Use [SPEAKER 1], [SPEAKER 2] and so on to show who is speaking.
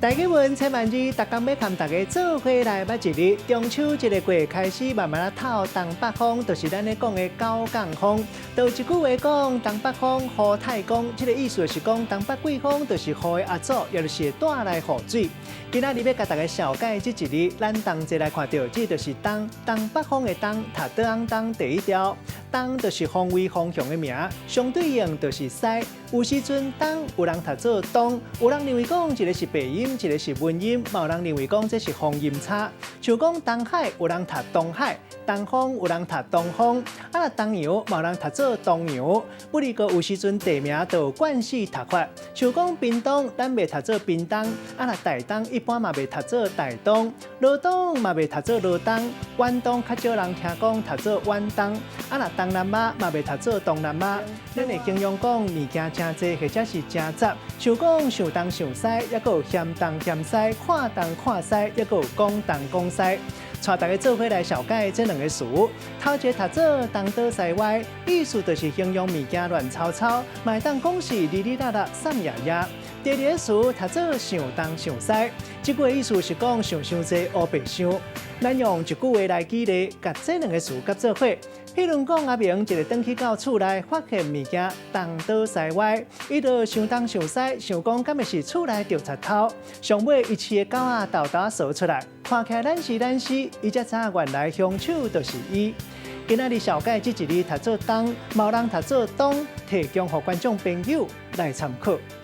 [SPEAKER 1] 大家問千萬字，逐工欲共大家做伙來捌一字。中秋這个月開始慢慢仔透東北風，就是咱咧講的九降風。就一句話講，東北風雨太公，這个意思是講東北季風就是雨的阿祖，也就是會帶來雨水。今仔日欲共大家紹介這一字，咱同齊來看著，這就是東，東北風的東，讀倒翁東第一調，東就是方位方向的名，相對應就是西。有時陣東有人讀做東，有人認為講一个是白音，一个是文音，嘛有人認為講這是方音差。像講東海有人讀東海，東方有人讀東風，啊若東洋嘛有人讀做東洋。不過有時陣地名就有慣勢讀法，像講屏東，咱袂讀做屏東，啊若台東一般嘛袂讀做台東，羅東嘛袂讀做羅東，遠東較少人聽講讀做遠東，啊若東南亞嘛袂讀做東南亞。咱會形容講物件誠濟或者是誠雜，像講想東想西，抑閣有嫌東嫌西，看東看西，抑閣有講東講西。帶大家做伙來紹介這兩个詞，頭一个讀做東倒西歪，意思就是形容物件亂糟糟，嘛會當講是哩哩啦啦、散掖掖。第二个詞讀做想東想西，這句意思是講想傷濟烏白想。咱用一句話來舉例，共這兩个詞佮做伙。譬如講，阿明一日轉去到厝內，發現物件東倒西歪，伊就想東想西，想講敢會是厝內著賊偷。上尾伊飼的狗仔沓沓趖出來，看起來懶死懶死，伊才知影原來兇手就是伊。今仔日紹介這一字讀做東，嘛有人讀做東，提供予觀眾朋友來參考。